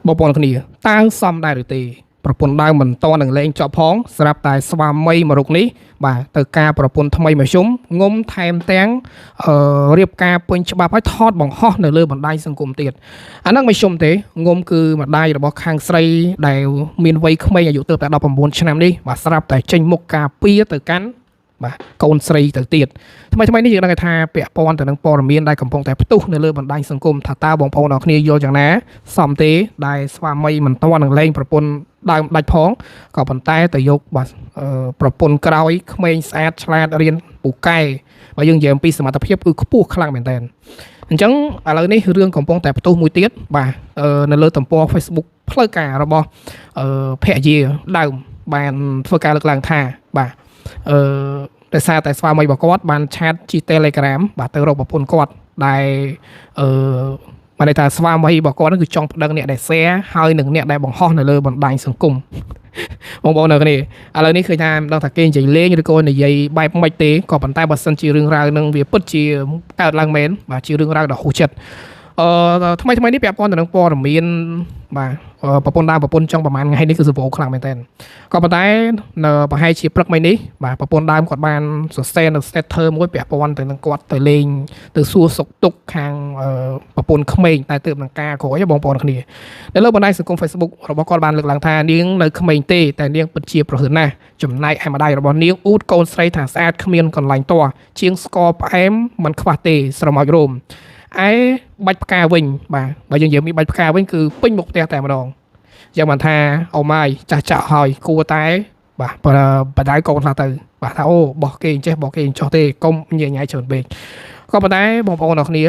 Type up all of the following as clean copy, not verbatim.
បងប្អូនគ្នាតើសមដែរឬទេប្រពន្ធដើមមិនតនឹងលែងចប់ផងស្រាប់តែស្វាមីមរុកនេះបាទទៅការប្រពន្ធថ្មីមកជុំងុំថែមទាំងអឺរៀបការពេញច្បាប់ឲ្យថតបង្ហោះនៅលើបណ្ដាញសង្គមទៀតអាហ្នឹងមិនជុំទេងុំគឺម្ដាយរបស់ខាងស្រីដែលមានវ័យក្មេងអាយុទើបតែ19ឆ្នាំនេះបាទស្រាប់តែចេញមុខការពារទៅកាន់បាទកូនស្រីទៅទៀត ថ្មីថ្មីនេះយើងដឹងថាពាក់ព័ន្ធទៅនឹងព័ត៌មានដែលកំពុងតែផ្ទុះនៅលើបណ្ដាញសង្គមថាតើបងប្អូនអរគ្នាយល់យ៉ាងណាសមទេដែលស្វាមីមិនទាន់នឹងលែងប្រពន្ធដើមដាច់ផងក៏ប៉ុន្តែទៅយកបាទប្រពន្ធក្រោយក្មេងស្អាតឆ្លាតរៀនពូកែបើយើងនិយាយអំពីសមត្ថភាពគឺខ្ពស់ខ្លាំងមែនទែនអញ្ចឹងឥឡូវនេះរឿងកំពុងតែផ្ទុះមួយទៀតបាទនៅលើទំព័រ Facebook ផ្លូវការរបស់ភរិយាដើមបានធ្វើការលើកឡើងថាបាទអឺ ដោយសារតែស្វាមីរបស់គាត់បានឆាតជី Telegram បាទទៅរកប្រពន្ធគាត់ដែលអឺបានន័យថាស្វាមីរបស់គាត់ហ្នឹងគឺចង់ប្តឹងអ្នកដែល share ហើយនិងអ្នកដែលបង្ហោះនៅលើបណ្ដាញសង្គមបងប្អូននៅគ្នាឥឡូវនេះឃើញថាមិនដឹងថាគេនិយាយលេងឬក៏និយាយបែបម៉េចទេក៏ប៉ុន្តែបើសិនជារឿងរ៉ាវហ្នឹងវាពិតជាកើតឡើងមែនបាទជារឿងរ៉ាវដ៏ហួសចិត្តអឺថ្មីថ្មីនេះពាក់ព័ន្ធទៅនឹងព័ត៌មានបាទប្រពន្ធដើមប្រពន្ធចង់ប្រហែលថ្ងៃនេះគឺសវោខ្លាំងមែនតើក៏ប៉ុន្តែនៅប្រហែលជាព្រឹកមិញនេះបាទប្រពន្ធដើមគាត់បានសរសេរនៅ status មួយពាក់ព័ន្ធទៅនឹងគាត់ទៅលេងទៅសួរសុខទុក្ខខាងប្រពន្ធក្មេងតែទើបនឹងការក្រោយបងប្អូនគ្នានៅលើបណ្ដាញសង្គម Facebook របស់គាត់បានលើកឡើងថានាងនៅក្មេងទេតែនាងពិតជាប្រហិនណាស់ចំណែកឯម្ដាយរបស់នាងអួតកូនស្រីថាស្អាតគ្មានកន្លែងទាស់ជាងស្ករផ្អែមមិនខ្វះទេស្រមោចរោមឯបាច់ផ្កាវិញបាទបើយើងនិយាយមានបាច់ផ្កាវិញគឺពេញមុខផ្ទះតែម្ដងយ៉ាងបានថាអូម៉ាយចាស់ចាក់ហើយគួរតែបាទបដៅកូនខ្លះទៅបាទថាអូបោះគេអញ្ចេះបោះគេអញ្ចោះទេកុំញ៉ៃញ៉ៃច្រើនពេកក៏ប៉ុន្តែបងប្អូនអរគ្នា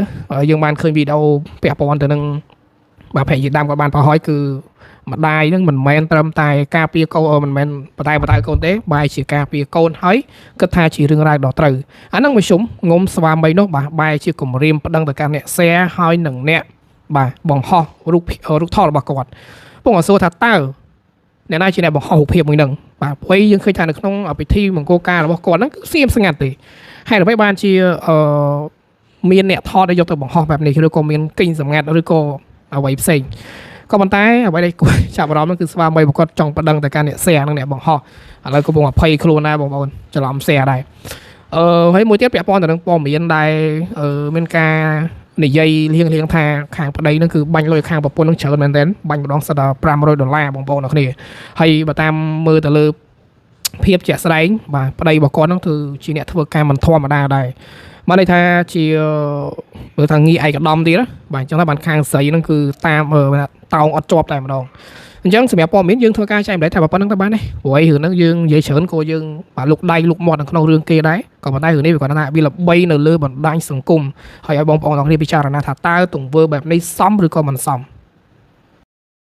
យើងបានឃើញវីដេអូពាក់ព័ន្ធទៅនឹងបាទភរិយាដើមក៏បានប្រហោយគឺម្ដាយនឹងមិនមែនត្រឹមតែការពារកូនមិនមែនបដៅបដៅកូនទេបែរជាការពារកូនហើយគិតថាជារឿងរ៉ាវដ៏ត្រូវអាហ្នឹងមួយជុំងុំស្វាមីនោះបាទបែរជាគំរាមប្តឹងទៅកាន់អ្នក share ហើយនឹងអ្នកបាទបង្ហោះរូបរូបថតរបស់គាត់ពងអសួរថាតើអ្នកណាជាអ្នកបង្ហោះរូបភាពមួយហ្នឹងបាទព្រោះយើងឃើញថានៅក្នុងពិធីមង្គលការរបស់គាត់ហ្នឹងគឺសៀមស្ងាត់ទេហើយអ្វីបានជាអឺមានអ្នកថតឲ្យយកទៅបង្ហោះបែបនេះឬក៏មានគិញសម្ងាត់ឬក៏អ្វីផ្សេងក៏ប៉ុន្តែអ្វីដែលគួរចាប់អារម្មណ៍ហ្នឹងគឺស្វាមីរបស់គាត់ចង់ប្តឹងទៅកាន់អ្នក share និងអ្នកបង្ហោះឥឡូវកំពុងអភ័យខ្លួនដែរបងប្អូនច្រឡំ share ដែរអឺហើយមួយទៀតពាក់ព័ន្ធទៅនឹងព័ត៌មានដែលមានការនិយាយលៀងលៀងថាខាងប្តីហ្នឹងគឺបាញ់លុយខាងប្រពន្ធហ្នឹងច្រើនមែនទែនបាញ់ម្ដងសិតដល់500ដុល្លារបងប្អូនអរគ្នាហើយបើតាមមើលទៅលើភាពជាក់ស្ដែងបាទប្តីរបស់គាត់ហ្នឹងគឺជាអ្នកធ្វើការមិនធម្មតាដែរបានន័យថាជាមើលថាងារឯកឧត្តមទៀតណាបាទអញ្ចឹងថាបានខាងស្រីហ្នឹងគឺតាមតោងអត់ជាប់តែម្ដងអញ្ចឹងសម្រាប់ព័ត៌មានយើងធ្វើការចែកម្លែកតែប៉ុណ្្នឹងទៅបានទេព្រោះអីរឿងហ្នឹងយើងនិយាយច្រើនក៏យើងបាទលុកដៃលុកមាត់នៅក្នុងរឿងគេដែរក៏ប៉ុន្តែរឿងនេះវាគាត់ថាវាល្បីនៅលើបណ្ដាញសង្គមហើយឲ្យបងប្អូនទាំងគ្នាពិចារណាថាតើទង្វើបែបនេះសមឬក៏មិនសម